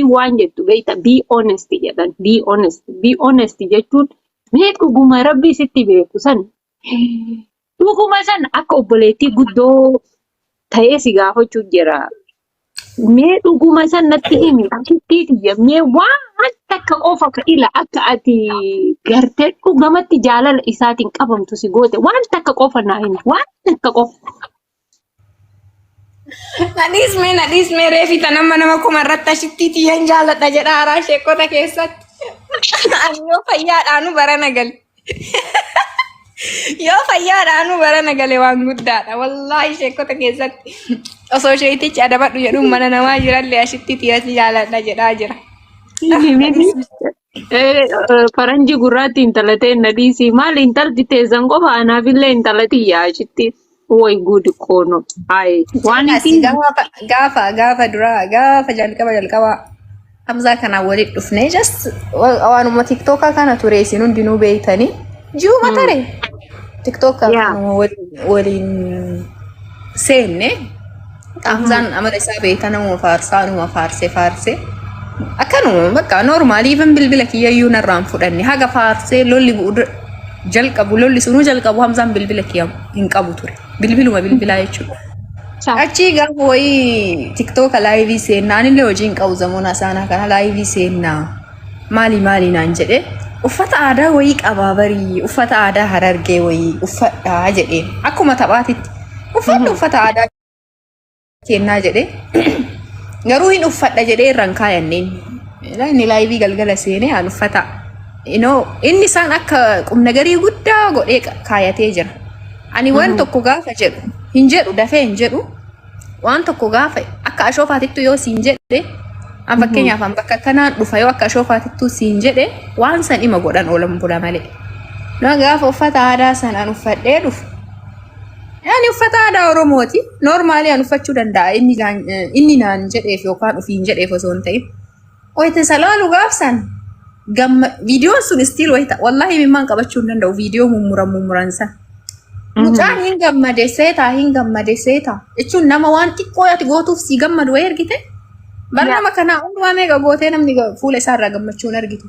Waan jettu beekta, be honest jedhan, be honest. Be honest jechuun mee dhuguma Rabbi sitti beeku san, dhuguma san akka obboleettii guddoo ta'ee si gaafachuu jira. Mee dhuguma san natti himi, ashittii tiyya, mee waan takka qofa ka ila akka ati gartee dhugamatti jaalala isaatiin qabamtu si goote, waan takka qofa naa himi, waan takka qofa. Nadhiismee, nadhiismee, reefi tan amma nama 1000 irratti ashittii tiyyan jaaladha jedha haaraa sheekota keessatti. Ani yoo fayyaadhaanu barana gale. Yoo fayyaadhaanu barana gale waan guddaadha. Wallaahi sheekota keessatti osoo sheetichi adabadhu jedhuun mana namaa jirallee ashittii tiyyatti jaaladha jedhaa jira. Himi. Faranjii gurraatti intala ta'e na dhiisii, maali intalti teessan qofa, anaafillee intala tiyya ashitti. Way guudi koono. Hayi waan Asi ittiin gaafa gaafa gaafa duraa gaafa jalqaba jalqaba Hamzaa kanaan walitti dhufnee, just waanuma TikTokaa kana ture, isin hundinuu beeytanii ji'uma tare TikTokaa kanuma waliin seenne. Hamzaan amala isaa beeyta, namuma faarsaa, numa faarsee faarsee akkanuma bakka normal. Even bilbila kiyyayyuu narraan fudhanne haga faarsee lolli bu'u jalqabu, lolli sunuu jalqabu, Hamzaan bilbila kiyya hin qabu ture, bilbiluma bilbilaa jechuudha. Achii gaafa wayii TikToka live seennaa, anillee hojii hin qabu zamoona isaanaa kana, live seennaa maali maali naan jedhee, uffata aadaa wayii qabaa barii, uffata aadaa Harargee wayii uffadhaa jedheen, akkuma taphaatitti uffadhu, uffata aadaa kennaa jedhee, garuu hin uffadha jedhee irraan kaayanneen. Inni live galgala seenee aan uffata inoo inni isaan akka qumnagarii guddaa godhee kaayatee jira. Ani waan tokko gaafa jedhu hin jedhu, dafee hin jedhu. Waan tokko gaafa akka ashoofaatittu yoo siin jedhe, an fakkeenyaaf an bakka kanaan dhufa yoo akka ashoofaatittu siin jedhe, waan san ima godhan oolan bula malee. Na gaafa uffata aadaa sanaan uffadhee dhufu, ani uffata aadaa Oromooti. Normal an uffachuu danda'a, inni naan jedheef yookaan ofiin jedheef osoo hin ta'in. Wayita salaalu gaafsan gamma viidiyoon sun still wayita wallaahi imimmaan qabachuu hin danda'u, viidiyoo mummuran mummuran san. Mucaan hin gammade seetaa, hin gammade seetaa jechuun nama waan xiqqoo ati gootuuf si gammadu wayii argite. Bar nama kanaa hundumaa meeqa gootee namni fuula isaarraa gammachuu hin argitu.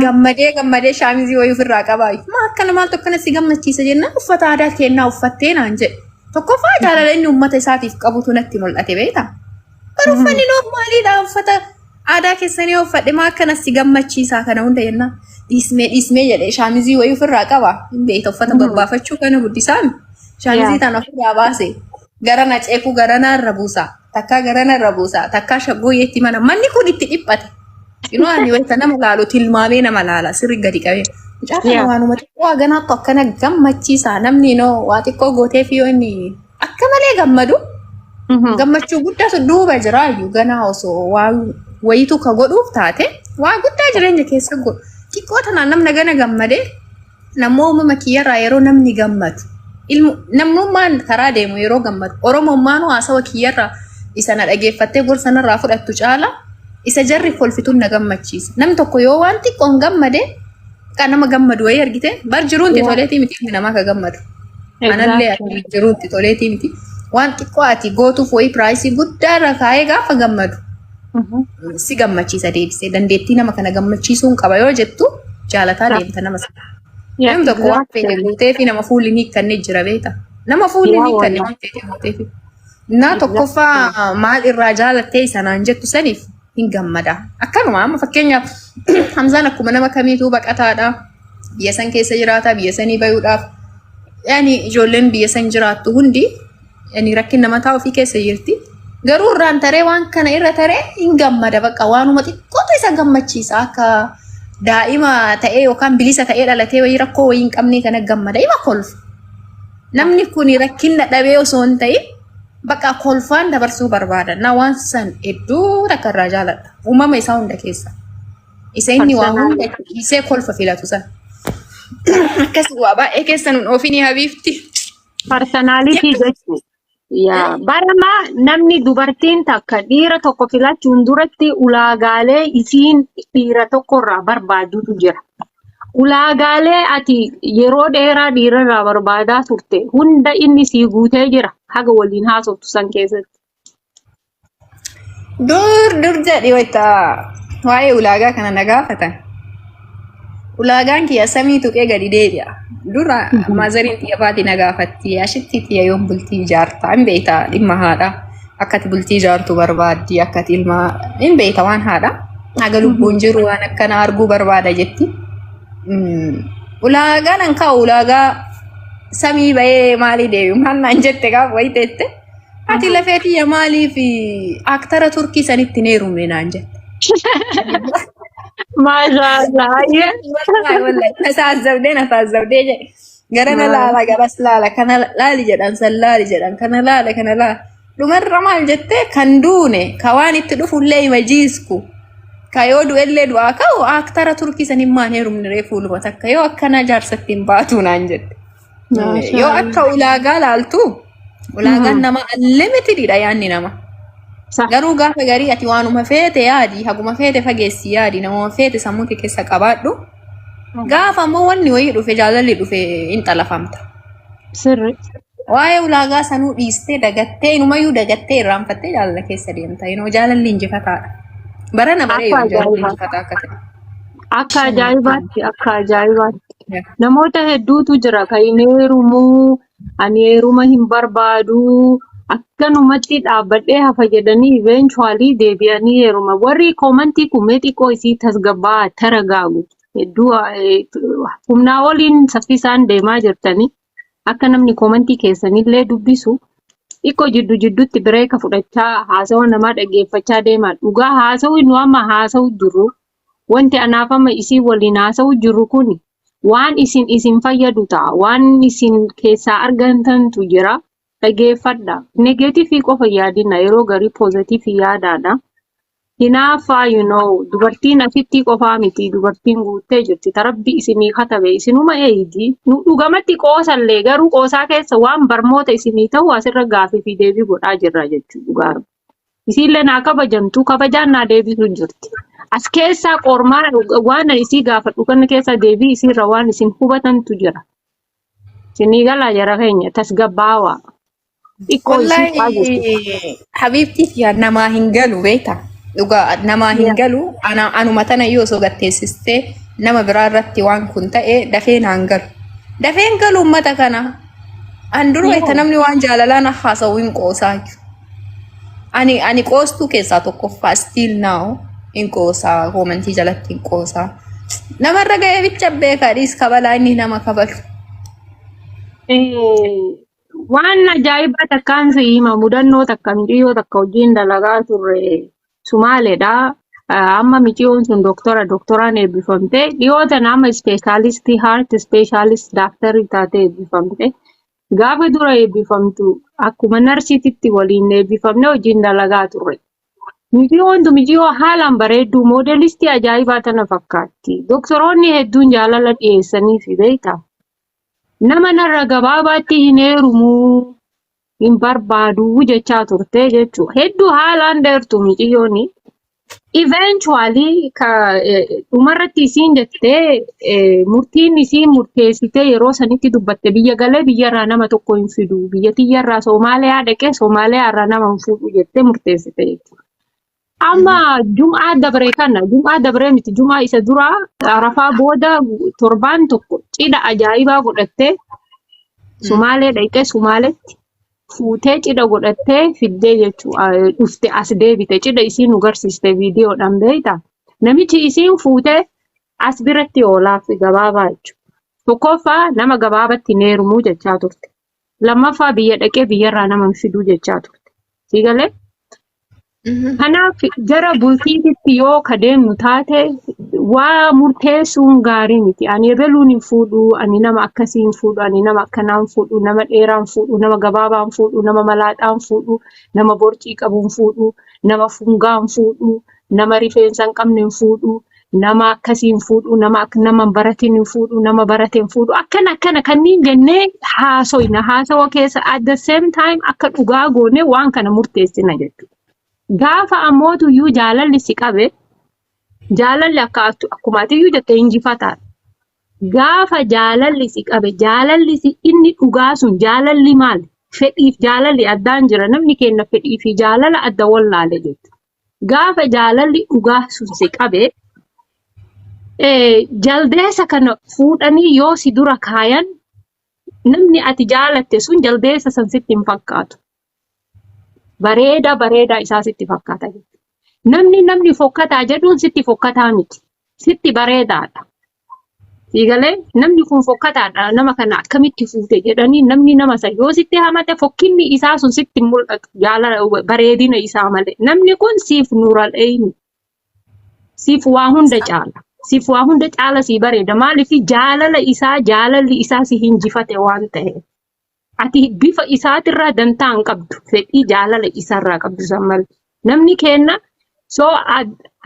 Gammadee gammadee shaamizii wayii ofirraa qabaayu. Maa akkana, maaltu akkana si gammachiisa jennaan, uffata aadaa kennaa uffattee naan jedhe. Tokkoffaa jaalala inni uummata isaatiif qabutu natti mul'ate beektaa. Bar uffanni normaliidha, uffata aadaa keessanii uffadhe, maa akkana si gammachiisaa kana hunda jennaan. Dhiismee dhiismee jedhee shaamizii wayii ofirraa qaba. Hin beekta, uffata babbaafachuu kana guddisaami. Shaamizii tana ofirraa baase gara na ceekuu gara irra buusa. Takkaa gara irra buusa. Takkaa shaggooyyeetti mana. Manni kun itti dhiphate. Inoo ani wayita nama laalu tilmaamee nama laala, sirri gadi qabee. Mucaa kana waanuma xiqqoo haganaattu akkana gammachiisa. Namni inoo waa xiqqoo gooteef yoo inni akka malee gammadu, gammachuu guddaatu duuba jiraayyuu, ganaa osoo waan wayitu ka godhuuf taate waa guddaa jireenya keessa godhu. Xiqqoo tanaan namna gana gammadee, nammoo uumama kiyyarraa yeroo namni gammadu, ilmu namnummaan karaa deemu yeroo gammadu, Oromummaan haasawa kiyyarraa isa na dhageeffattee gorsa narraa fudhattu caala isa jarri kolfituun na gammachiisa. Namni tokko yoo waan xiqqoon gammade, kan nama gammadu wayii argite, bar jiruun itti toleetii miti ilmi namaa ka gammadu. Anallee ati jiruun itti toleetii miti. Waan xiqqoo ati gootuuf wayii price guddaa irra kaa'ee gaafa gammadu si gammachiisa deebisee, dandeettii nama kana gammachiisuun qaba yoo jettu jaalataa deemta nama sana. Namni tokko waan fedhe guutee fi nama fuulli ni hiikkanne jira beekta. Nama fuulli ni hiikkanne waan fedhe guutee fi. Na tokkoffaa maal irraa jaalattee sanaan jettu saniif hin gammada. Akkanuma amma fakkeenyaaf Hamzaan akkuma nama kamiituu baqataadha. Biyya san keessa jiraata, biyya sanii bayuudhaaf. Yaani ijoolleen biyya san jiraattu hundi yani rakkinna mataa ofii keessa jirti. Garuu irraan taree waan kana irra taree hin gammada, bakka waanuma xiqqootu isa gammachiisa, akka daa'ima ta'ee yookaan bilisa ta'ee dhalatee wayii rakkoo wayii hin qabne kana gammada, ima kolfa. Namni kun rakkinna dhabee osoo hin ta'in bakka kolfaan dabarsuu barbaada. Na waan san hedduu takka irraa jaaladha. Uumama isaa hunda keessa. Isa inni waa hunda dhiisee kolfa filatu san. Akkas waa baay'ee keessa nun oofinii habiifti. Personality jechuudha. Yaa barama namni dubartiin takka dhiira tokko filachuun duratti ulaagaalee isiin dhiira tokkorraa barbaadutu jira. Ulaagaalee ati yeroo dheeraa dhiirarraa barbaadaa turte hunda inni sii guutee jira haga waliin haasoftu san keessatti. Dur dur jedhi wayita waa'ee ulaagaa kana na gaafatan. Ulaagaan kiyya samii tuqee gadi deebi'a. Dura maazariin xiyya faati na gaafatti. Ashitti xiyya yoom bultii ijaarta? Hin beekta dhimma haadha. Akkati bultii ijaartu barbaaddi. Akkati ilma hin beekta waan haadha. Haga lubbuun jiru waan akkana arguu barbaada jetti. Ulaagaan an kaa'u ulaagaa samii bahee maalii deebi'u maal naan jette gaafa wayii teette. Ati lafee tiyya maaliif aaktara Turkii sanitti hin heerumne naan jette. Maashaallah. Ayyee. Wallahi wallahi na taazabdee na taazabdee jedhe. Gara na laala garas laala kana laali jedhan san laali jedhan kana laala kana laala. Dhumarra maal jettee kan duune ka waan itti dhufullee hima jiisku. Ka yoo du'ellee du'aa ka'u aaktara Turkii saniin maan heerumne ree fuuluma takka yoo akkanaa jaarsatti hin baatu naan jette. Yoo akka ulaagaa laaltu ulaagaan nama unlimited dha yaanni nama. Garuu gaafa garii ati waanuma feete yaadi haguma feete fageessi yaadi namuma feete sammuu kee keessa qabaadhu. Gaafa ammoo wanni wayii dhufe jaalalli dhufe hin xalafamta. Sirri. Waa'ee ulaagaa sanuu dhiistee dagattee inumayyuu dagattee irraanfattee jaalala keessa deemta. Inoo jaalalli injifataadha. Barana baree Akka yoo jaalalli ajaa'ibaatti. injifataa akka ta'e. Akka ajaa'ibaatti, akka ajaa'ibaatti. Namoota hedduutu jira kan hin heerumuu, ani heeruma hin barbaadu, akkanumatti dhaabbadhee hafa jedhanii eventually deebi'anii heeruma. Warri koomantii kun mee xiqqoo isii tasgabbaa'aa taragaagu. Hedduu humnaa oliin saffisaan deemaa jirtanii akka namni koomantii keessanillee dubbisu xiqqoo jiddu jidduutti break fudhachaa haasawa namaa dhaggeeffachaa deemaa. Dhugaa haasawuu nu amma haasa'u jirru, wanti anaaf amma isin waliin haasa'u jirru kun waan isin fayyadu ta'a. Waan isin keessaa argatantu jira. Dhaggeeffadha. Negative qofa yaadina, yeroo garii positive yaadaadha. Hinaaffaa, dubartiin asitti qofaa miti, dubartiin guuttee jirti. Tarabbi isinii katabe isinuma eeydi. Nu dhugamatti qoosallee garuu qoosaa keessa waan barmoota isinii ta'u asirra gaafii fi deebii godhaa jirra jechuudha dhugaa. Isiillee naa kabajamtu, kabajaan naa deebisu jirti. As keessaa qormaa waan ani isii gaafadhu kana keessa deebii isiirra waan isin hubatantu jira. Isinii galaa jara keenya tasgabbaawaa. Xiqqoo isii Wallahi habiibtii tiyya namaa hin galu beekta. Dhugaa namaa hin galu ana anuma tana yoo osoo gatteessistee nama biraa irratti waan kun ta'e dafee naan galu. Dafee hin galu uummata kana. An dura wayita namni waan jaalalaa na haasa'u hin qoosaa. Ani qoostuu keessaa tokkoffaa, still now hin qoosaa, koomentii jalatti hin qoosaa. Namarra ga'ee bicha beekaa dhiis kabalaa inni nama kabalu. Waan ajaa'ibaa takkaan si hima, mudannoo takka miciyyoo takka wajjin dalagaa turre, Sumaaleedha. Amma miciyyoon sun doktora, doktoraan eebbifamte. Dhiyoo tana amma ispeeshaalistii heart specialist daaktarii taatee eebbifamte. Gaafa dura eebbifamtu akkuma narsiititti waliin eebbifamne wajjin dalagaa turre. Miciyyoon tun miciyyoo haalaan bareedduu moodelistii ajaa'ibaa tana fakkaatti. Doktoroonni hedduun jaalala dhiyeessaniifi beektaa. Nama narra gabaabaatti hin heerumuu, hin barbaadu jechaa turte jechuudha. Hedduu haalaan dheertu miciyyooni. Eventually ka dhumarratti isiin jettee, murtiin isiin murteessitee yeroo sanitti dubbatte, biyya galee biyyarraa nama tokko hin fidu, biyya tiyyarraa Soomaaliyaa dhaqee Soomaaliyaa irraa nama hin fuudhu jettee murteessite jechuudha. Amma jum'aa dabree kana, jum'aa dabree miti, jum'aa isa duraa, Arafaa booda torbaan tokko cidha ajaa'ibaa godhattee Sumaalee dhaqxee Sumaaletti fuutee cidha godhattee fiddee jechuudha, dhufte as deebite, cidha isiin nu garsiiste viidiyoodhaan beektaa. Namichi isiin fuutee as biratti oolaaf gabaabaa jechuudha. Tokkoffaa nama gabaabatti hin heerumuu jechaa turte. Lammaffaa biyya dhaqee biyyarraa nama hin fiduu jechaa turte. Sii galee? Kanaaf gara bultiititti yoo ka deemnu taate waa murteessuun gaarii miti. Ani ebeluun hin fuudhu, ani nama akkasii hin fuudhu, ani nama akkanaa hin fuudhu, nama dheeraa hin fuudhu, nama gabaabaa hin fuudhu, nama malaaxaa hin fuudhu, nama borcii qabu hin fuudhu, nama fungaa hin fuudhu, nama rifeensa hin qabne hin fuudhu, nama akkasii hin fuudhu, nama nama hin baratin hin fuudhu, nama barate hin fuudhu. Akkana akkana kanneen jennee haasoyna. Haasawa keessa at the same time akka dhugaa goone waan kana murteessina jechuudha. Gaafa ammootuyyuu jaalalli si qabe, jaalalli akka akkuma atiyyuu jette injifataadha. Gaafa jaalalli si qabe, jaalalli si inni dhugaa sun jaalalli maali? Fedhiif jaalalli addaan jira. Namni keenya fedhii fi jaalala adda wallaale jechuudha. Gaafa jaalalli dhugaa sun si qabe, jaldeessa kana fuudhanii yoo si dura kaayan, namni ati jaalatte sun jaldeessa san sitti hin fakkaatu. Bareedaa bareedaa isaa sitti fakkaata jechuudha. Namni fokkataa jedhuun sitti fokkataa miti. Sitti bareedaadha. Siigalee namni kun fokkataadha, nama kana akkamitti fuute jedhanii namni nama san yoo sitti hamate, fokkinni isaa sun sitti hin mul'atu, jaalala bareedina isaa malee. Namni kun siif nuural eyni. Siif waa hunda caala. Siif waa hunda caala sii bareeda. Maaliif? Jaalala isaa, jaalalli isaa si hinjifate waan ta'eef. Ati bifa isaatirraa dantaa hin qabdu. Fedhii jaalala isaarraa qabdu san malee. Namni kenna so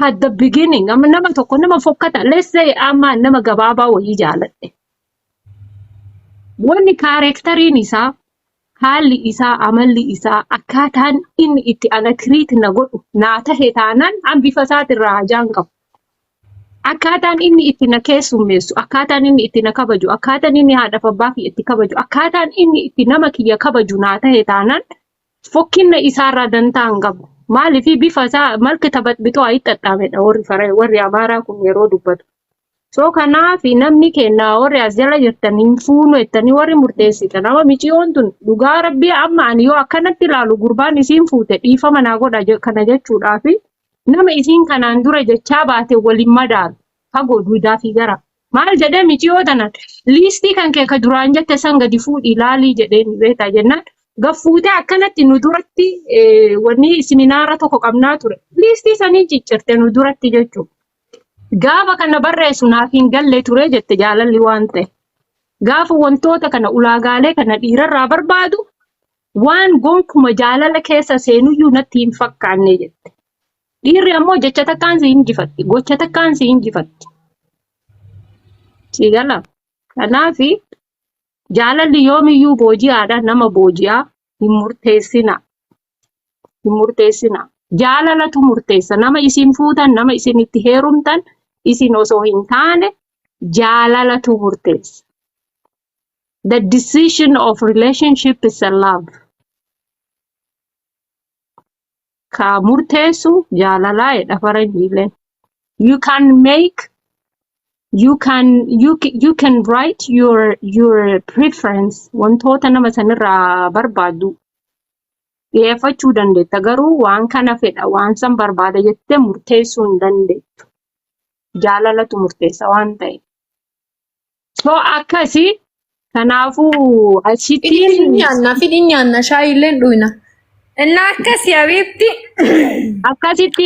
at the beginning amma nama tokko, nama fokkata, let's say amma nama gabaabaa wayii jaaladhe. Wanni characteriin isaa, haalli isaa, amalli isaa, akkaataan inni itti ana treat na godhu naa tahe taanaan, an bifa isaatirraa hajaan qabu. Akkaataan inni itti na keessummeessu, akkaataan inni itti na kabaju, akkaataan inni haadhaaf abbaa kiyya itti kabaju, akkaataan inni itti nama kiyya kabaju naa tahe taanaan, fokkinna isaarraa dantaa hin qabu. Maaliif? Bifa isaa malki taphatbitoo ayi xaxxaamedha warri fara warri Amaaraa kun yeroo dubbatu. So kanaaf namni kenna warri as jala jirtan hin fuunu jettanii warri murteessitan, nama miciyoon tun dhugaa rabbii amma ani yoo akkanatti ilaalu, gurbaan isiin fuute, dhiifama naa godha kana jechuudhaafi, nama isiin kanaan dura jechaa baate waliin madaalu, fagoo duudaa fi gara. Maal jedhee miciyoo tanan, liistii kan kee ka duraan jette san gadi fuudhi ilaalii jedheen beektaa jennaan, gaffuutee akkanatti nu duratti, wanni seminaara tokko qabnaa ture, liistii sanii ciccirte nu duratti jechuudha. Gaafa kana barreessu naaf hin galle ture jette jaalalli waan ta'e. Gaafa wantoota kana, ulaagaalee kana dhiirarraa barbaadu, waan gonkuma jaalala keessa seenuyyuu natti hin fakkaanne jette. Dhiirri ammoo jecha takkaan si injifatti, gocha takkaan si injifatti. Si gala. Kanaafi jaalalli yoomiyyuu booji'aadha, nama booji'aa hin murteessina. Hin murteessina. Jaalalatu murteessa. Nama isin fuutan, nama isin itti heerumtan isin osoo hin taane jaalalatu murteessa. The decision of relationship is a love. Ka murteessu jaalalaa jedha faranjiileen. You can make you can you you can write your preference, wantoota nama sanirraa barbaaddu dhiyeeffachuu dandeetta, garuu waan kana fedha, waan san barbaada jettee murteessuu hin dandeettu. Jaalalatu murteessa waan ta'e. So akkasi, kanaafuu Fidin asittiin nyaanna, fidin nyaanna, shaayilleen dhuyna. Innaa akkasii habiibti. Akkasitti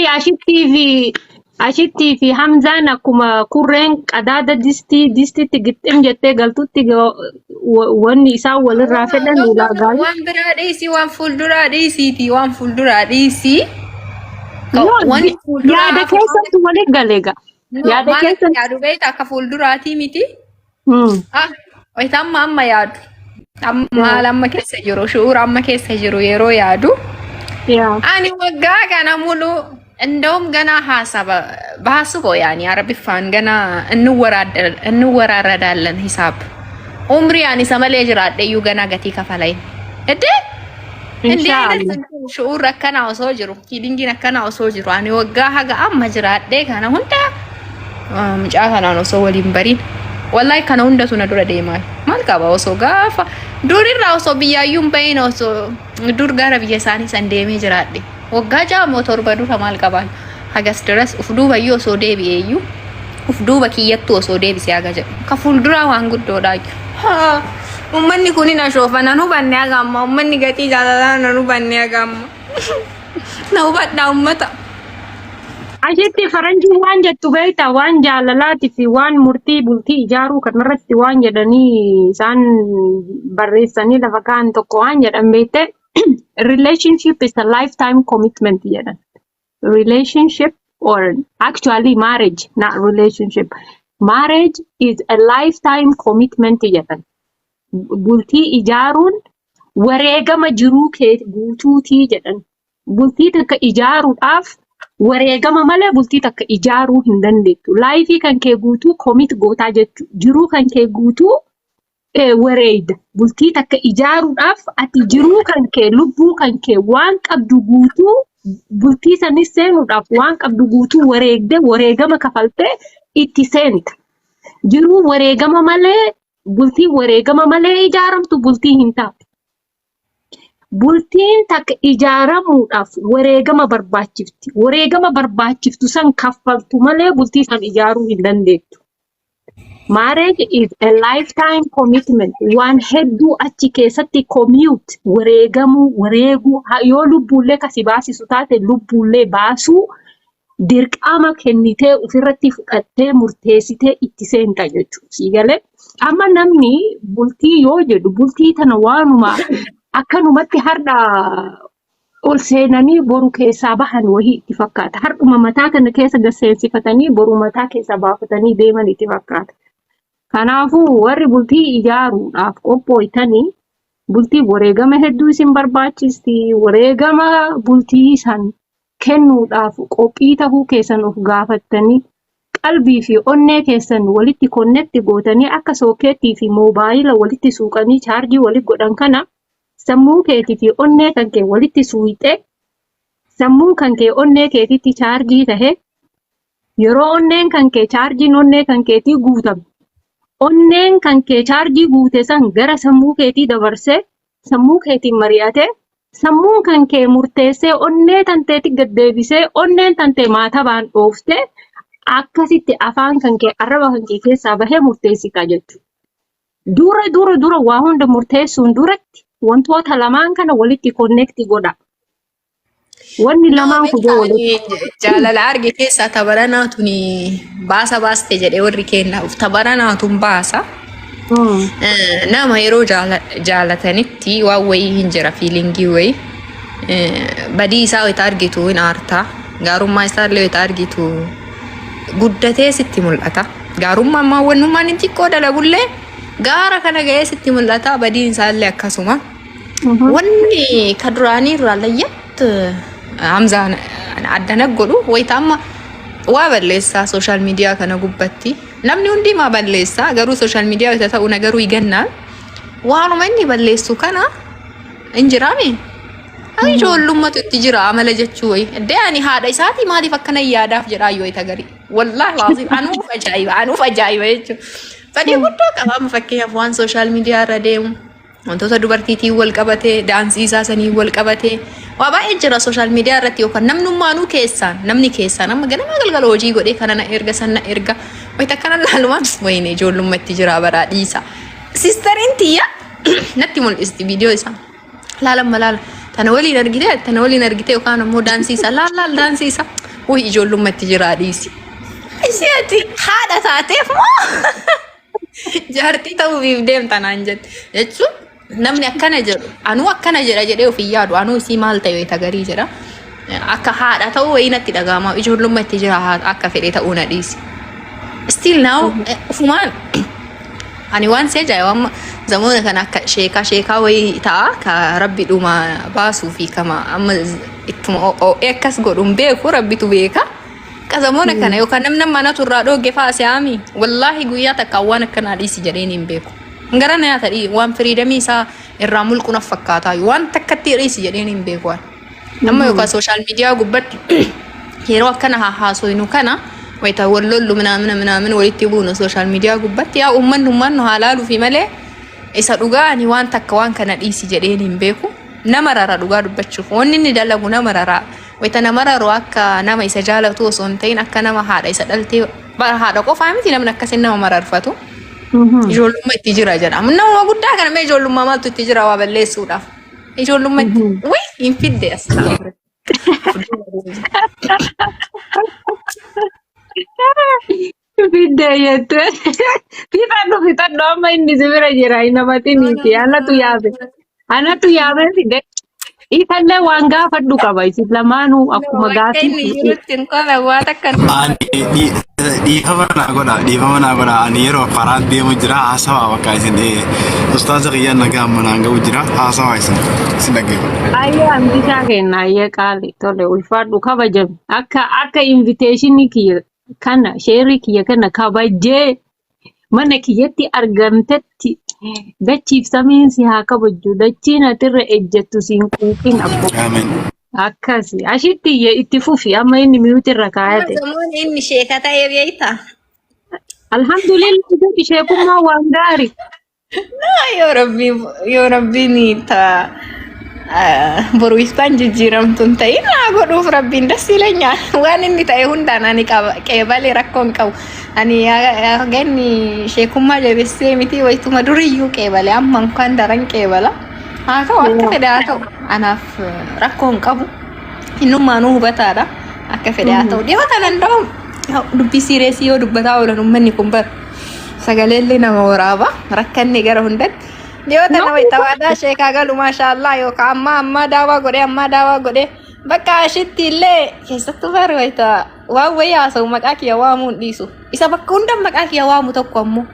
ashittii fi Hamzaan akkuma kurreen qadaada distii distitti gixxim jettee galtutti wanni isaan walirraa fedhan ulaagaa. Waan biraa dhiisii, waan fuulduraa dhiisiiti, waan fuulduraa dhiisii. No, Wanni fuulduraa yaada keessattu walit gale gaa. No, Yaada maal keessatti. yaadu beekta, akka fuulduraatii miti. Ah, wayita amma amma yaadu. Amma maal amma keessa jiru, shu'uura amma keessa jiru yeroo yaadu. Ani waggaa kana mulu እንደውም ገና ሀሳብ ባስቦ ያኒ አረቢፋን ገና እንወራረዳለን ሂሳብ ኡምሪ ani isa malee jiraadhe iyyuu ገና gatii kafalay እንዴ እንዲህ አይነት Inshaallah. shu'uur akkanaa osoo jiru, feelingiin akkanaa osoo jiru, ani waggaa haga amma jiraadhee kana hunda mucaa kanaan osoo waliin bariin, wallahi kana hundatu na dura deemaa. Maal qaba osoo gaafa durirraa osoo biyyaayyuu hin bahin, osoo dur gara biyya isaanii san deemee jiraadhe waggaa 6 moo 7 dura? Maal qabaan hagas duras uf duubayyuu osoo deebi'eeyyuu, uf duuba kiyyattuu osoo deebisee haga jedhu ka fuulduraa waan guddoodhaayyuu. Haa, uummanni kun hin ashoofa, nan hubanne haga ammaa. Uummanni gatii jaalalaa nan hubanne haga ammaa. Na hubadhaa uummata. Ashitti faranjiin waan jettu beektaa? Waan jaalalaatii fi waan murtii bultii ijaaruu kanarratti waan jedhanii isaan barreessanii lafa kaan tokko waan jedhan beekte, relationship is a lifetime commitment jedhan. Relationship or actually marriage, not relationship. Marriage is a lifetime commitment jedhan. Bultii ijaaruun wareegama jiruu kee guutuutii jedhan. Bultii takka ijaaruudhaaf wareegama malee bultii takka ijaaruu hin dandeettu. Lifeii kan kee guutuu commit gootaa jechuudha. Jiruu kan kee guutuu wareeyda. Bultii takka ijaaruudhaaf ati jiruu kan kee, lubbuu kan kee, waan qabdu guutuu Bultii sanis seenuudhaaf waan qabdu guutuu wareegdee wareegama kafaltee itti seenta. Jiruu wareegama malee bultii wareegama malee ijaaramtu bultii hin taatu. Bultiin takka ijaaramuudhaaf wareegama barbaachifti. Wareegama barbaachiftu san kaffaltu malee bultii san ijaaruu hin dandeettu. Marriage is a lifetime commitment. Waan hedduu achi keessatti commute wareegamuu, wareeguu, yoo lubbuullee kasi baasisu taate lubbuullee baasuu dirqama kennitee ofirratti fudhattee murteessitee itti seenta jechuudha. Sii galee? Amma namni bultii yoo jedhu bultii tana waanuma akkanumatti har'a ol seenanii boru keessaa bahan wahii itti fakkaata. Har'uma mataa kana keessa gad seensifatanii boru mataa keessaa baafatanii deeman itti fakkaata. Kanaafuu warri bultii ijaaruudhaaf qophooytanii bultii wareegama hedduu isin barbaachisti. Wareegama bultii san kennuudhaaf qophii tahuu keessan of gaafattanii qalbii fi onnee keessan walitti connect gootanii akka sookeettii fi moobaayila walitti suuqanii chaarjii walitti godhan kana sammuu keetii fi onnee kan kee walitti suuqxee sammuun kan kee onnee keetitti chaarjii tahe yeroo onneen kan kee chaarjiin onnee kan keetii guutame onneen kan kee chaarjii guute san gara sammuu keetii dabarsee sammuu keetiin mari'atee sammuun kan kee murteessee onnee tanteetti gad deebisee onneen tantee maatabaan dhooftee akkasitti afaan kan kee arraba kan kee keessaa bahee murteessita jechuudha. Dura dura dura waa hunda murteessuun duratti wantoota lamaan kana walitti connect godha. Wanni Nama lamaan kun yoo beektaa walitti ani jaalala arge keessaa tabaranaa tuni baasa baaste jedhee warri kennaaf tabaranaa tun baasa. Nama yeroo jaalatanitti waan wayii hin jira feelingii wayii. Badii isaa wayita argitu hin aarta. Gaarummaa isaa illee wayita argitu guddatee sitti mul'ata. Gaarummaa ammaa wannummaan inni xiqqoo dalagullee gaara kana ga'ee sitti mul'ata. Badiin isaa illee akkasuma. Wanni ka duraanii irraa layyatti Hamzaan addana godhu wayita amma waa balleessaa social media kana gubbatti. Namni hundi maa balleessaa garuu social media wayita ta'u na garuu higannaan waanuma inni balleessu kana hin jiraame. Ani ijoollummaatu itti jira amala jechuu wayi. Iddee ani haadha isaatii maaliif akkana yaadaaf jedhaa yoo wayita garii. Wallaahi laazim anuuf ajaa'iba anuuf ajaa'iba jechuudha. Badii guddaa qaba amma fakkeenyaaf waan social media irra deemu. Wantoota dubartiitiin wal qabatee daansii isaa saniin wal qabatee waa baay'ee jira social media irratti yookaan namnummaanuu keessaan namni keessaan amma ganama galgala hojii godhee kana na erga san na erga wayita akkana laalumaan wayine ijoollummaatti jira baraa dhiisa. Sisteriin tiyya natti mul'isti viidiyoo isaa. Laala amma laala tana waliin argite tana waliin argite yookaan ammoo daansii isaa laal laal daansii isaa wuy ijoollummaatti jira dhiisi. Ishee ati haadha taateef moo jaartii ta'uuf deemta naan jette jechuun namni akkana jedhu anuu akkana jedha jedhee ofii yaadu anuu isii maal ta'e wayita garii jedha. Akka haadha ta'uu wayii natti dhaga'ama ijoollummaa itti jira akka fedhe ta'uu na dhiisi. Still now ufumaan ani waan see ajaa'iba amma zamoona kana akka sheekaa sheekaa wayii ta'a ka rabbi dhuma baasuu fi kama amma ittuma o'ee akkas godhuun beeku rabbitu beeka. Akka zamoona kana yookaan namni manatu irraa dhooge fa'a si'aami. Wallaahi guyyaa takka waan akkanaa dhiisi jedheen hin beeku. Gara na nyaata dhii waan freedomii isaa irraa mulqu naf fakkaataa waan takkatti dhiisi jedheen hin beeku waan. Amma yookaan social media gubbatti yeroo akkana haasoynu kana wayita wal lollu minaamina minaamina walitti buunu social media gubbatti yaa uummanni uummannu haa laaluufi malee isa dhugaa ani waan takka waan kana dhiisi jedheen hin beeku. Nama rara dhugaa dubbachuuf wanni inni dalagu nama rara. Wayita nama raru akka nama isa jaalatu osoo hin ta'in akka nama haadha isa dhaltee bara haadha qofaa miti namni akkasiin nama mararfatu. Ijoollummaa itti jira jedha. Nama guddaa kana mee ijoollummaa maaltu itti jira waa balleessuudhaaf. Ijoollummaa itti wii hin fidde as ta'a. Fidde jette. Fixadhu fixadhu amma inni si bira jira hin hamatiniiti. Anatu yaabe. Anatu yaabee fide. Isallee waan gaafadhu qaba. Isin lamaanuu akkuma Bakka inni gaafii jirutti hin qola waa takka hin Ani dhiifama naa godha dhiifama naa godha ani yeroo karaan deemu jira haasawaa bakka isin ustaaza kiyyaan nagaa amma naan ga'u jira haasawaa isin isin dhaggeeffadha. Ayyee hambisaa kenna ayyee qaali tole ulfaadhu kabajame akka akka invitationii kiyya kana sheerii kiyya kana kabajee mana kiyyatti argamtetti dachiif samiin si haa kabajju dachiin atirra ejjettu siin quuqin abbo. Amiin. Akkasi. Ashitti itti fufi amma inni mute irra Amma kaayate. zamoon inni sheeka ta'ee beektaa? Alhamdulillah, jedhi, sheekummaa waan gaarii. Yoo rabbiin, yoo rabbiin ta boru iftaan jijjiiramtu hin ta'in haa godhuuf, rabbiin dasiilenya. Waan inni ta'e hundaan ani qaba qeebalee, rakkoo hin qabu. Ani haga inni sheekummaa jabeessee miti, wayituma duriyyuu qeebale, amma kan daran qeebala. Haa ta'u, akka fedhe haa ta'u, anaaf rakkoo hin qabu. Innummaanuu hubataadha, akka fedhe haa ta'u. Dhiyoo tanan danda'u dubbii serious yoo dubbataa oolan, uummanni kun bara sagaleellee nama waraaba, rakkanne gara hundatti. Dhiyoo tana wayita waadaa sheekaa galu, maashaallah, yookaan ammaa ammaa daawaa godhee, ammaa daawaa godhee, bakka ashitti illee keessattuu bari wayita waan wayii haasa'u maqaa kiyya waamuu hin dhiisu. Isa bakka hunda maqaa kiyya waamu tokko ammoo.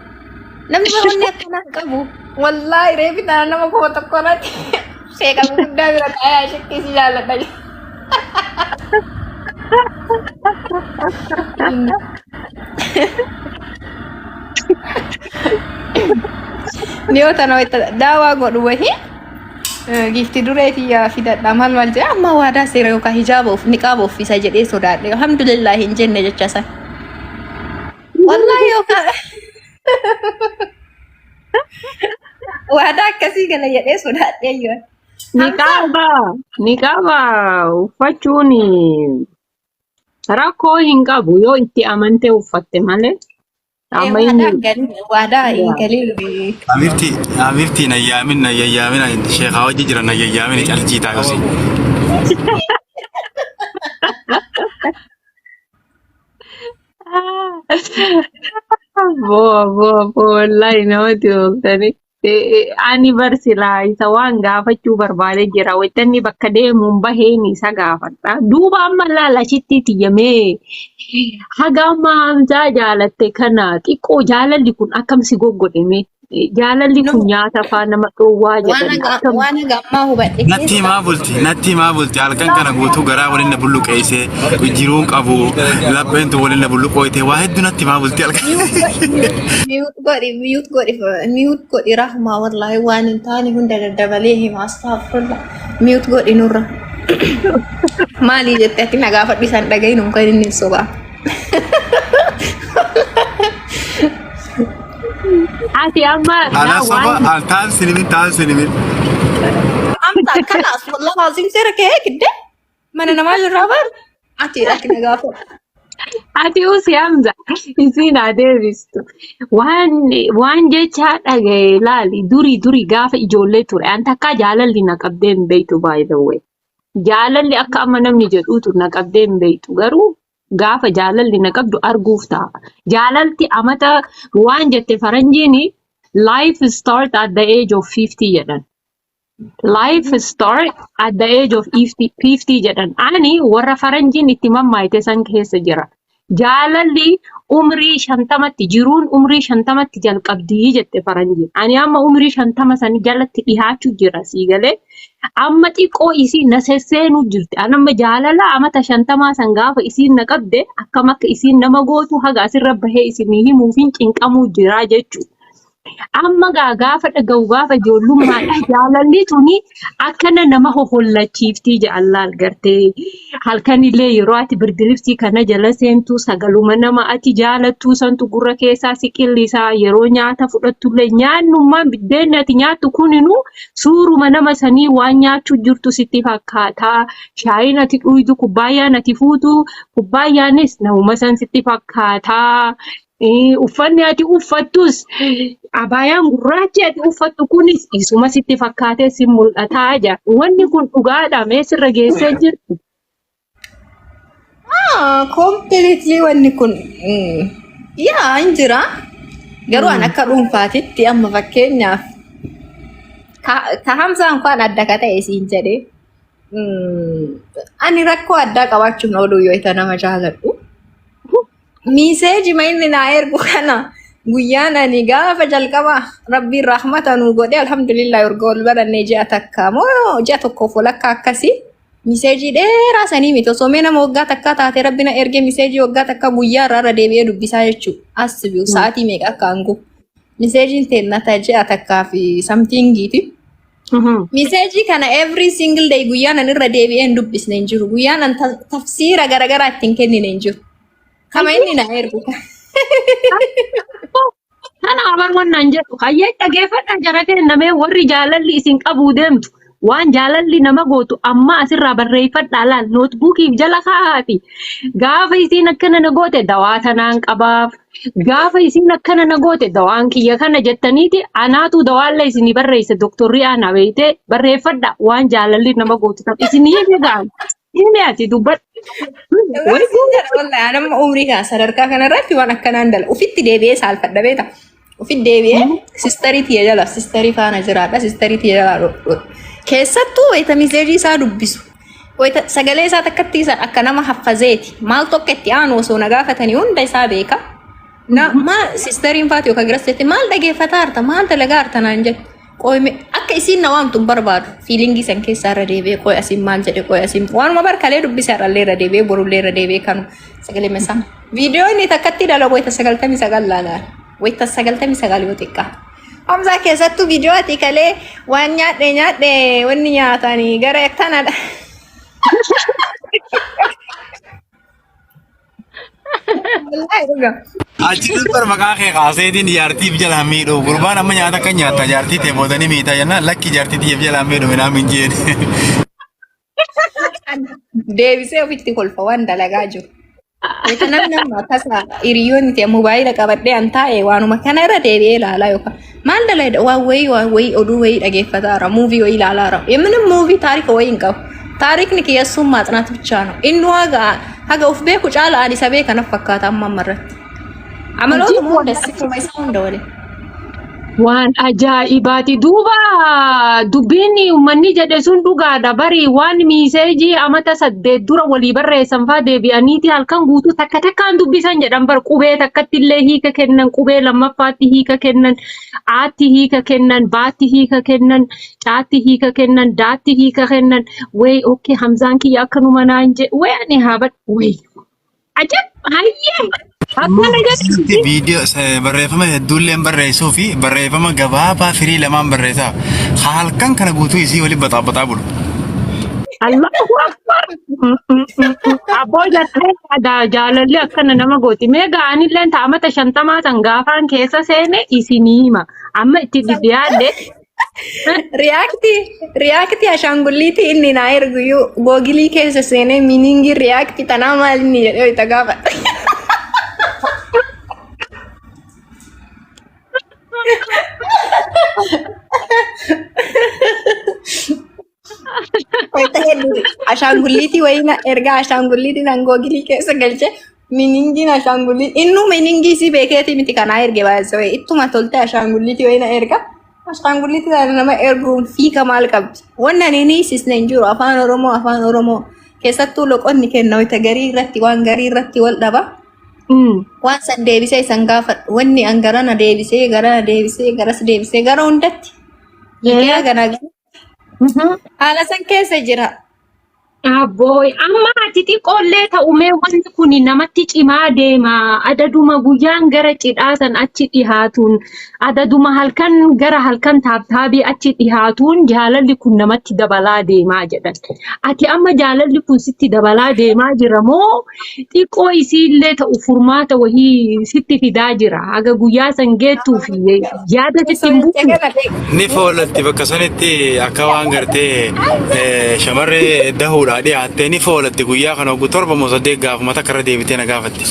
Namni baroonni akkanaa hin qabu. Wallaahi, reefi tana nama 1000 irratti sheeka guddaa bira taa'ee ashitti si jaalladha. Dhiyoo tana wayita daawaa godhu wahii giifti duree tiyya fidadha maal maal jedhe, amma waadaa seera yookaan hijaaba of niqaaba uffisa jedhee sodaadhe. Alhamdulillah hin jenne jecha san. Wallaahi, yookaan waadaa akkasii gala jedhee sodaadhe yoo. Niqaaba uffachuun rakkoo hin qabu yoo itti amantee uffatte malee. Amma inni Waadaa hin galin. Habibti, habibti, na yaamin, na yaamin, sheekaa wajji jira, na yaamin, calchii taa'usi. Boo boo boo, wallaahi namatti toltani. Ani bar silaa isa waan gaafachuu barbaade jira. Waytanni bakka deemuun baheen isa gaafadha. Duuba amma laala, ashitti tiyyamee haga amma Hamzaa jaalatte kana xiqqoo jaalalli kun akkam si goggodheme? Jaalalli kun nyaata faa nama dhoowwaa jedhan akkam? Waan haga ammaa hubadhe Natti himaa bulti, natti himaa bulti. Halkan kana guutuu garaa waliin na bulluqeessee, jiruun qabu, lapheentu waliin na bulluqooyte, waa hedduu natti himaa bulti halkan. Mute godhi, mute godhi, mute godhi rahmaa. Wallaahi, waan hin taane hunda daddabalee hima, astaghfirullah. Mute godhi nurra. Maali jette ati? Na gaafadhu, isaan dhagahin kan inni hin sobaa. Ati amma Ana soba waan al taan sinimin, taan sinimin. Amta kalaas, wallahi azim, seera kee gidde mana namaa jirraa bar, ati na gaafadhu. Ati usi Hamza, isiin haa deebistu. Waan jecha dhagaye laali, duri duri gaafa ijoollee ture an takkaa jaalalli na qabdee hin beektu, by the way. Jaalalli akka amma namni jedhuutu na qabdee hin beektu, garuu gaafa jaalalli na qabdu arguuf ta'a. Jaalalti amata waan jette faranjiin, life start at the age of 50 jedhan. Life start at the age of 50 jedhan. Ani warra faranjiin itti mammaayite san keessa jira. Jaalalli umrii 50tti, jiruun umrii 50tti jalqabdii jette faranjiin. Ani amma umrii 50 san jalatti dhihaachuu jira, sii galee. Amma xiqqoo isii na sesseenuu jirti. Ani amma jaalala amata 50 san gaafa isiin na qabde akkam akka isiin nama gootu haga asirra bahee isinii himuufin cinqamuu jira jechuudha. Amma gaa gaafa dhaga'u, gaafa ijoollummaadha jaalalli tuni akkana nama hohollachiiftii ja'allaal gartee, halkanillee yeroo ati birdilibsii kana jala seentu sagaluma nama ati jaalattuu santu gurra keessaa si qillisaa, yeroo nyaata fudhattullee nyaannummaan biddeenni ati nyaattu kuninuu suuruma nama sanii waan nyaachuu jirtu sitti fakkaataa, shaayiin ati dhuydu, kubbaayyaan ati fuutu kubbaayyaanis namuma san sitti fakkaataa. Uffanni ati uffattus, abaayaan gurraachi ati uffattu kunis isuma sitti fakkaatee si mul'ataa jira. Wanni kun dhugaadha, mee sirra geessee jirtu? Ah, completely wanni kun yaa hin jira. Garuu an akka dhuunfaatitti amma fakkeenyaaf ka Hamzaan kan adda ka ta'e siin jedhee, ani rakkoo addaa qabaachuun ooluu yoo isa nama jaaladhu. Message inni naa ergu kana guyyaan ani gaafa jalqaba rabbiin rahmata nuu godhe, alhamdulillah, erga ol barannee ji'a takka moo ji'a tokkoof walakkaa akkasii, message dheeraa sanii miti, osoo mee nama waggaa takkaa taate rabbi na erge, message waggaa takka guyyaa irraa irra deebi'ee dubbisaa jechuudha. As bi'u sa'aatii meeqa akka hangu messageiin teennata ji'a takkaa fi something iiti. Message kana every single day guyyaan an irra deebi'ee hin dubbisne hin jiru. Guyyaan an tafsiira garaagaraa ittiin kennine hin jiru. Kama inni na ergu. Kana abar wannan jedhu hayyee dhageeffadha jara kennamee warri jaalalli isin qabuu deemtu waan jaalalli nama gootu amma asirraa barreeffadhaa laal nootbuukiif jala kaa'aati. Gaafa isiin akkana na goote dawaa tanaan qabaaf gaafa isiin akkana na goote dawaan kiyya kana jettaniiti anaatu dawaallee isinii barreesse doktorri ana beeyte barreeffadha waan jaalalli nama gootu tan isinii hime gaan hime ati dubbadhu. Way Wallahi ani amma umrii kana sadarkaa kanarratti waan akkanaan dala. Ufitti deebi'ee saalfadha beeta. Ufitti deebi'ee sisterii tiyya jala sisterii faana jiraadha sisterii tiyya jala keessattuu wayita message isaa dubbisu. Wayita sagalee isaa takkatti isa akka nama haffazeeti. Maal tokko itti aanu osoo na gaafatanii hunda isaa beeka. Na maal sisteriin faati yookaan giras jetti maal dhageeffataa harta maal dalagaa harta naan jette. Qoyme akka isiin na waamtu hin barbaadu. Feeling san keessaa irra deebi'ee qoy asiin maal jedhe qoy asiin waanuma barkalee dubbise irrallee irra deebi'ee borullee irra deebi'ee kanu sagalee mesaa. Viidiyoo inni takkatti dalagu wayita 99 laalaa. Wayita 99 yoo xiqqaa. Hamzaa keessattuu viidiyoo ati kalee waan nyaadhe nyaadhe wanni nyaatanii gara tanadha. Wallaahi dhuga. Achi bar maqaa kee kaaseetiin jaartiif jala miidhu. Gurbaan amma nyaata akka nyaata jaartii ta'e boodanii miita jennaan lakki jaartii tiyyeef jala miidhu minaan min jeen. Deebisee ofitti kolfa waan dalagaa jiru. Wayita namni amma tasa hiriyoonni ta'e mobaayila qabadhee an taa'e waanuma kana irra deebi'ee ilaalaa yookaan maal dalagda waan wayii waan wayii oduu wayii dhageeffataara movie wayii ilaalaara የምንም movie ታሪክ wayii hin qabu. ታሪክni kiyya ማጥናት ብቻ ነው. Inni haga haga of beeku caala ani isa beeka naf fakkaata amma amma irratti. Amalootuma hunda sifuma isaa hunda waliin. Waan ajaa'ibaati. Duuba dubbiin uummanni jedhe sun dhugaadha. Bari waan message amata 8 dura walii barreessan faa deebi'aniiti halkan guutuu takka takkaan dubbisan jedhan bar qubee takkatti illee hiika kennan, qubee lammaffaatti hiika kennan, aatti hiika kennan, baatti hiika kennan, caatti hiika kennan, daatti hiika kennan. Way okay Hamzaan kiyya akkanuma naan jedhe way ani haa bad way ajab hayyee akkana jedhe. Viidiyoo barreeffama hedduullee barreessuu fi barreeffama gabaabaa firii lamaan barreessaa. Halkan kana guutuu isii waliin baxaabaxaa bulu. Allahu Akbar. Abboo jarree jaalalli akkana nama gooti. Mee ga'anillee taamata 50 san gaafaan keessa seene isinii hima. Amma itti dhiyaadhe. React react ashaangulliitii inni naa erguyyuu Google keessa seenee meaning react tanaa maal inni jedhee itti gaafadha. Wayita hedduu ashaangulliitii wayii na ergaa ashaangulliitii nan Google keessa galchee meaningiin ashaangulliitii innuu meaning isii beekeetii miti kanaa erge baay'ee ittuma tolte ashaangulliitii wayii na erga. Ashaangulliitii sana nama erguun fiika maal qabdi? Wanni ani ni hiisisne hin jiru afaan Oromoo afaan Oromoo keessattuu loqonni kenna wayita garii irratti waan garii irratti wal dhaba. Waan san deebisee isan gaafadhu wanni an garana deebisee garana deebisee garas deebisee gara hundatti hiikee ganaa haala san keessa jira. Abbooy amma ati xiqqoollee ta'umee wanti kun namatti cimaa deema. Adaduma guyyaan gara cidhaa san achi dhihaatuun adaduma halkan gara halkan taabtaabii achi dhihaatuun jaalalli kun namatti dabalaa deemaa jedhan. Ati amma jaalalli kun sitti dabalaa deemaa jira moo xiqqoo isiillee ta'u furmaata wahii sitti fidaa jira? Haga guyyaa san geettuuf yaada sitti hin buufne? Ni foolatti bakka sanitti akka waan gartee shamarree dahuudhaa dhiyaattee ni foolatti guyyaa kana oggu 7 moo 8 gaafuma takka irra deebitee na gaafatti.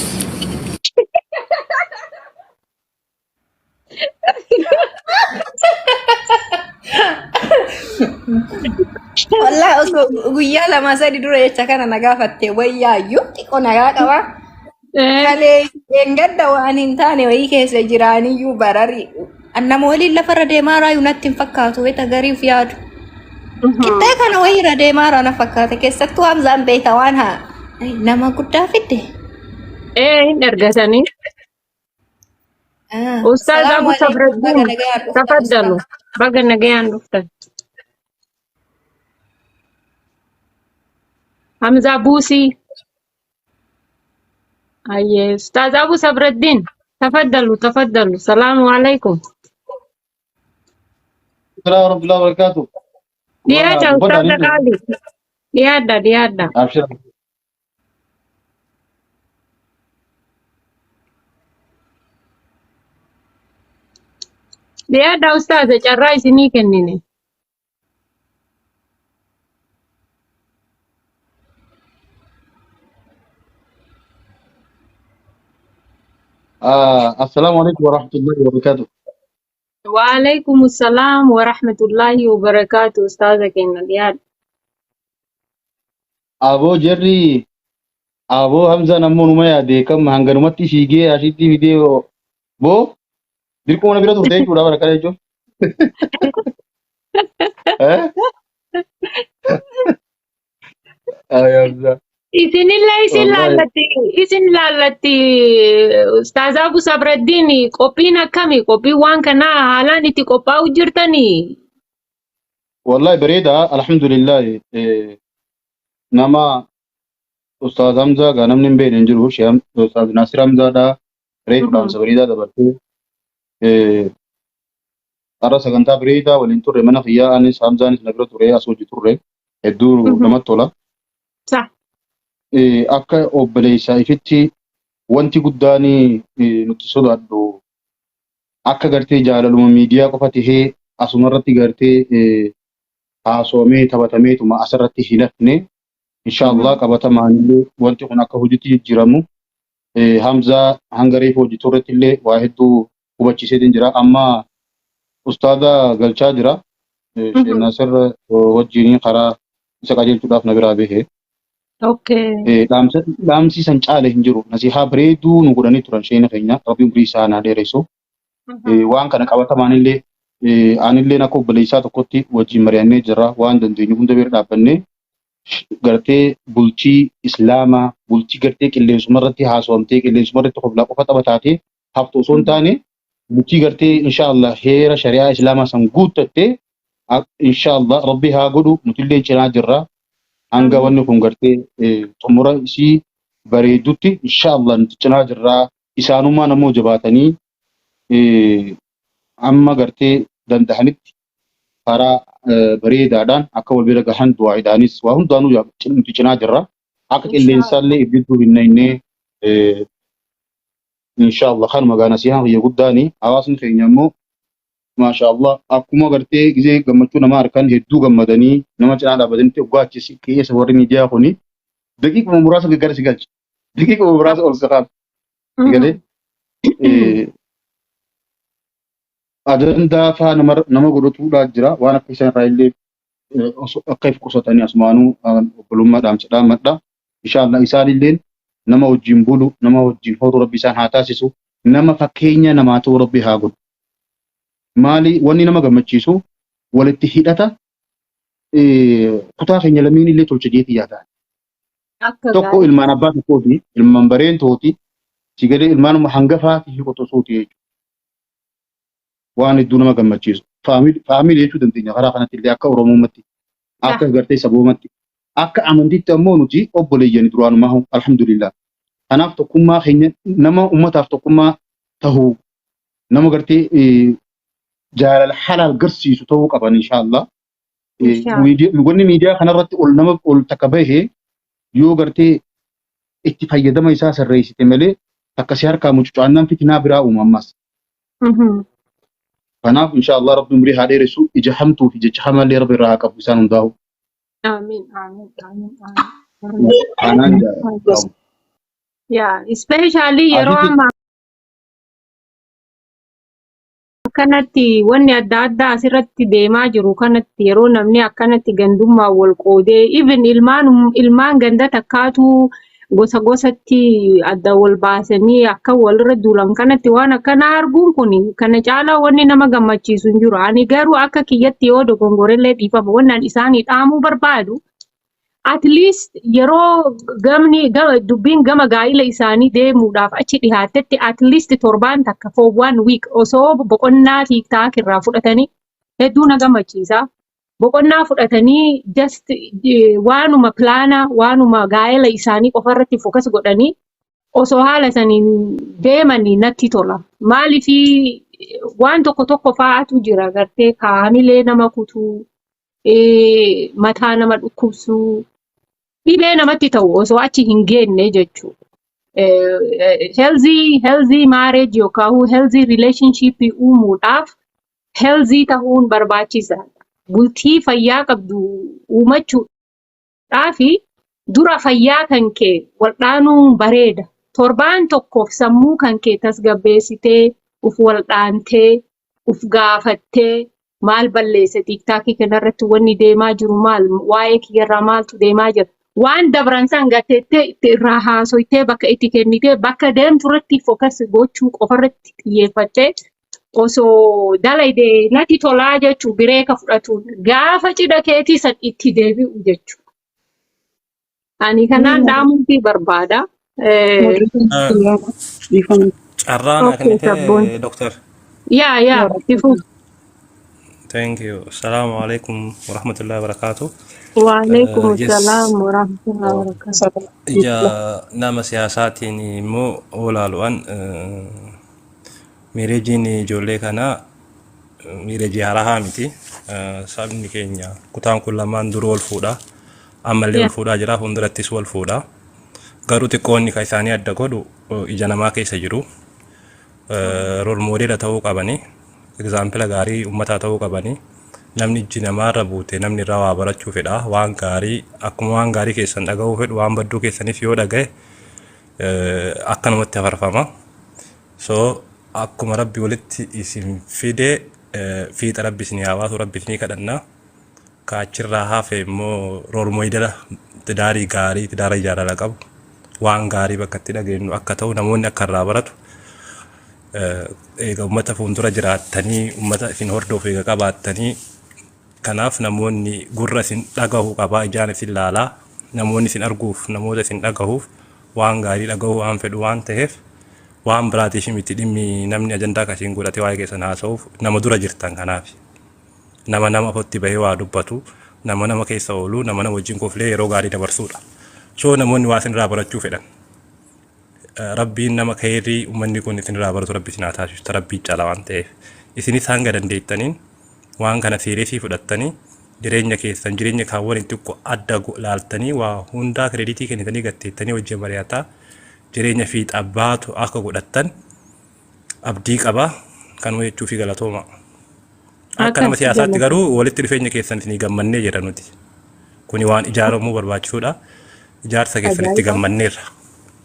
Wallaahi osoo guyyaa lama sadi dura jecha kana na gaafatte wayyaayyuu xiqqoo nagaa qaba. Kalee gadda waan hin taane wayii keessa jiraaniyyuu barari. Nama waliin lafarra deemaa raayu natti hin fakkaatu wayita gariif yaadu. Qixxee kana wayiirra deemaa raa na fakkaata keessattuu Hamzaan beeka waan haa nama guddaa fidde. Ee hin ergatanii. Ustaaz Salaamu Abu alaikum baga Sabraddiin nagayaan dhuftan tafaddalu ustaaz. Baga nagayaan dhuftan. Hamza Buusii. Ayyee Ustaaz Abu Sabraddiin tafaddalu tafaddalu. Salaamu alaikum. السلام ورحمة الله وبركاته. Dhiyaadha Waa dubbadhaa ustaaza ni qaali. Dhiyaadha dhiyaadha. Abshir. Dhiyaadha ustaaza carraa isinii kennine. Assalaamu alaikum warahmatullahi wabarakatuh. Waalaikum salaam wa rahmatullahi wa barakaatu ustaaza keenya dhiyaadha. Aboo jarri aboo Hamzaan ammoo numa yaade kam hanganumatti fiigee ashitti fidee boo dirquma na bira turte jechuudha bara kana jechuun. Eh? Ay Hamzaa. Isinillee isin Wallahi. laallatti isin laallatti ustaaza Abu Sabraddiin qophiin akkami qophiin waan kanaa haalaan itti qophaa'u jirtanii. Wallahi bareeda alhamdulillah nama Ustaaz Hamzaa gaa namni hin beekne hin jiru. Ustaaz Naasir Hamzaadha. Reefu dhaamsa bareedaa dabartee. Har'a sagantaa bareedaa waliin turre mana kiyyaa anis Hamzaanis na bira ture as hojii turre. Hedduu namatti tola. Sa. Akka obboleessa ifitti wanti guddaan nuti sodaadhu akka gartee jaalaluma miidiyaa qofa tahee asumarratti gartee haasawamee taphatameetuma asirratti hin hafne inshallah qabatamaan illee wanti kun akka hojiitti jijjiiramu Hamzaa hanga reefu hojii turretti illee waa hedduu hubachiiseetiin jira. Amma ustaaza galchaa jira. Sheekh Naasir wajjin karaa isa qajeelchuudhaaf na biraa bahe. Dhaamsi san caale hin jiru. Nasihaa bareedduu nu godhanii turan sheena keenya. Rabbi umrii isaa naa dheeressu. Waan kana qabatamaan illee anilleen akka obboleessaa tokkotti wajjin mari'annee jirra. Waan dandeenyu hunda bira dhaabbannee gartee bultii Islaamaa bultii gartee qilleensuma irratti haasawamtee qilleensuma irratti koflaa qofa tapha taatee haftu osoo hin taane bultii gartee inshaallah heera shari'aa Islaamaa san guuttattee inshaallah Rabbi haa godhu nutillee cinaa jirra. Hanga wanni kun gartee xumura isii bareedutti inshaallah nuti cinaa jirra. Isaanummaan ammoo jabaatanii amma gartee dandahanitti karaa bareedaadhaan akka wal bira gahan du'aa'iidhaanis waa hundaanuu nuti cinaa jirra. Akka qilleensaallee ibidduu hin naynee inshaallah kanuma gaa nasihaan kiyya guddaani hawaasni keenya immoo maasha Allah akkuma gartee gizee gammachuu nama harkan hedduu gammadanii nama cinaa dhaabbatanitti oggaa achi si keessa warri miidiyaa kuni daqiiquma muraasa gara si galcha. Daqiiquma muraasa ol si kaasa. Galee ajandaa faa nama godhatuudhaa jira waan akka isaan irraa illee akka if qusatanii asumaanuu obbolummaa dhaamsa dhaammadha. Inshaallah isaan illeen nama wajjin bulu nama wajjin horu rabbi isaan haa taasisu nama fakkeenya namaa ta'u rabbi haa godhu. Maali wanni nama gammachiisu walitti hidhata kutaa keenya lameen illee tolcha jeetii yaadaan. Akka Tokko gaarii. ilmaan abbaa tokkooti ilmaan bareentooti si galee ilmaanuma hangafaa fi qoxosooti jechuudha. Waan hedduu nama gammachiisu. Faamilii jechuu dandeenya karaa kanatti illee akka Oromummaatti, akka gartee saboomatti, akka amantiitti ammoo nuti obboleeyyani duraanumaa alhamdulillah. Kanaaf tokkummaa keenya nama ummataaf tokkummaa tahuu nama gartee jaalala halaal garsiisu ta'uu qaban inshaallah. Inshaallah. Wanni miidiyaa kanarratti ol nama ol takka bahe yoo gartee itti fayyadama isaa sirreessite malee takka si harkaa mucucaannaan fitinaa biraa uuma ammas. Kanaaf inshaallah rabbi umrii haa dheeressu ija hamtuu fi jecha hamallee rabbi irraa haa qabu isaan hundaa'u. Amiin amiin amiin amiin. Kanaan jaalladha. Yaa especially yeroo Asitti ammaa akkanatti wanni adda addaa asirratti deemaa jiru kanatti yeroo namni akkanatti gandummaan wal qoodee even ilmaan ilmaan ganda takkaatu gosa gosatti adda wal baasanii akka walirra duulan kanatti waan akkanaa arguun kun kana caalaa wanni nama gammachiisu hin jiru. Ani garuu akka kiyyatti yoo dogongorellee dhiifama wanni ani isaanii dhaamuu barbaadu at least yeroo gamni gama dubbiin gama gaa'ila isaanii deemuudhaaf achi dhihaatetti at least torbaan takka for one week osoo boqonnaa TikTok irraa fudhatanii hedduu na gammachiisa. Boqonnaa fudhatanii just waanuma pilaana waanuma gaa'ela isaanii qofa irratti focus godhanii osoo haala saniin deemanii natti tola. Maaliifii waan tokko tokko fa'aatu jira gartee kaamilee nama kutuu Mataa nama dhukkubsuu, dhibee namatti ta'u osoo achi hin geenne jechuudha. Healthy marriage yookaan healthy relationship uumuudhaaf healthy ta'uun barbaachisaadha. Bultii fayyaa qabdu uumachuudhaaf dura fayyaa kan kee waldhaanuun bareeda. Torbaan tokkoof sammuu kan kee tasgabbeessitee, uf waldhaantee, uf gaafattee, maal balleesse, TikTokii kanarratti wanni deemaa jiru maal, waa'ee kiyyarraa maaltu deemaa jira. Waan dabran san gateettee itti irraa haasoytee, bakka itti kennitee, bakka deemtu irratti focus gochuu qofarratti xiyyeeffattee osoo dalayde natti tolaa jechuu, breaka fudhatuun gaafa cidha keetii san itti deebi'u jechuudha. Ani kanaan dhaamuutii barbaada. Carraa naa Okay, sabboon. kennite, Doctor. Yaa, ifu. Thank you. Assalamu alaikum warahmatullahi wabarakatuh. Waalaikum Yes. salaam warahmatullahi wabarakatuh. Ija nama siyaasaatiin immoo olaalu'an, marriageiin ijoollee kanaa marriageii haaraa miti. Sabni keenya kutaan kun lamaan dura wal fuudha. Ammallee wal fuudhaa jira, fuuldurattis wal fuudha. Garuu xiqqoonni kan isaanii adda godhu ija namaa keessa jiru. Role modela ta'uu qabanii, examplea gaarii uummataa ta'uu qabanii, namni ijji namaarra buute namni irraa waa barachuu fedha. Waan gaarii akkuma waan gaarii keessan dhaga'uu fedhu, waan badduu keessanis yoo dhaga'e akkanumatti hafarfama. So akkuma Rabbi walitti isin fide, fiixa Rabbi isin haa baasu, Rabbi isinii kadhanna. Kaachirraa hafe immoo role modela tidaarii gaarii, tidaara jaalala qabu, waan gaarii bakka itti dhageenyu akka ta'u, namoonni akka irraa baratu, eega uummata fuuldura jiraattanii, uummata isin hordofu eega qabaattanii, kanaaf namoonni gurra isin dhagahu qabaa, ijaan isin laalaa, namoonni isin arguuf, namoota isin dhagahuuf, waan gaarii dhagahuu waan fedhu waan ta'eef, waan biraatiif miti dhimmi namni ajandaa akkasiin godhate waa'ee keessan haasa'uuf nama dura jirtan. Kanaaf nama nama ofitti bahee waa dubbatu, nama nama keessa oolu, nama nama wajjin koflee yeroo gaarii dabarsuudha. So namoonni waa isin irraa barachuu fedhan. Rabbiin nama khayrii uummanni kun isin irraa baratu Rabbi isin haa taasisu, Rabbii caala waan ta'eef. Isinis hanga dandeettaniin waan kana seriousii fudhattanii, jireenya keessan jireenya kaawwan xiqqoo adda laaltanii, waa hundaa creditii kennitanii, gatteettanii wajjin mari'ataa, jireenya fiixa baatu akka godhattan abdii qaba. Kanuma jechuu fi galatooma. Akka nama siyaasaatti garuu walitti dhufeenya keessan isinii gammannee jira nuti. Kuni waan ijaaramuu barbaachisuudha. Ijaarsa keessanitti gammanneerra.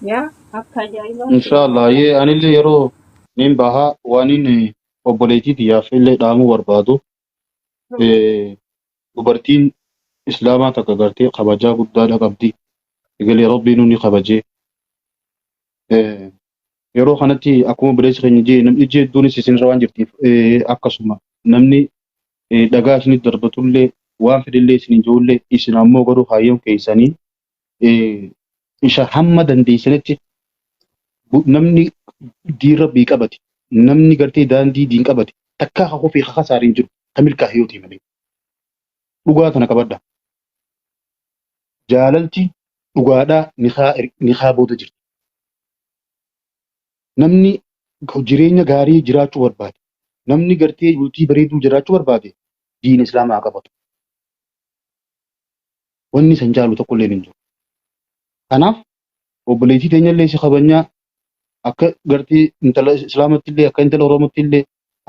Yaa, akka ajaa'ibaa. Inshallah, yee, anillee yeroo nin bahaa waan inni obboleettii tiyyaaf illee dhaamuu barbaadu, dubartiin islaamaa takka gartee kabajaa guddaadha qabdi. Egalee Rabbiin ni kabajee. Yeroo kanatti akkuma obboleessi keenya jee, namni ijji hedduunis isinirra waan jirtiif, akkasuma namni dhagaa isinitti darbatullee, waan fedhellee isin ijoollee isin ammoo garuu kaayyoon keessanii isa hamma dandeessanitti namni diin Rabbii qabate, namni gartee daandii diin qabate takkaa kakuu fi kakasaariin jiru ta milkaa'e yoo ta'e malee, dhugaa tana qabadha. Jaalalti dhugaadhaa nikaa booda jirti. Namni jireenya gaarii jiraachuu barbaade, namni gartee bultii bareeduu jiraachuu barbaade, diin islaamaa haa qabatu. Wanni san caalu tokko illee hin jiru. Kanaaf obboleettii teenya illee si kabajnaa, akka gartee intala islaamatti illee, akka intala Oromootti illee,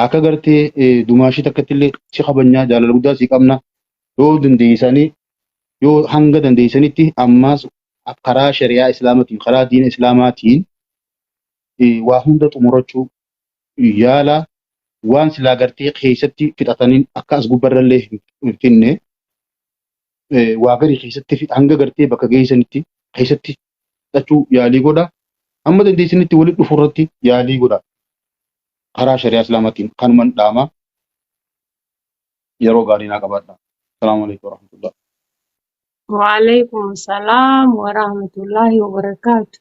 akka gartee dumaashii takkatti illee si kabajnaa, jaalala guddaa si qabna. Yoo dandeessanii, yoo hanga dandeessanitti ammaas karaa shari'aa islaamatiin, karaa diina islaamaatiin waa hunda xumurachuu yaala. Waan silaa gartee keessatti fixataniin akka as gubbarrallee hin finne, waa garii keessatti hanga gartee bakka geessanitti keessatti fixachuu yaalii godha. Hamma dandeessanitti walitti dhufu irratti yaalii godha. Karaa shari'aa islaamaatiin kanuman dhaama. Yeroo gaarii naa qabaadha. Salaamu alaikum warahmatullah. Waalaikum salaam warahmatullahi wabarakatuh.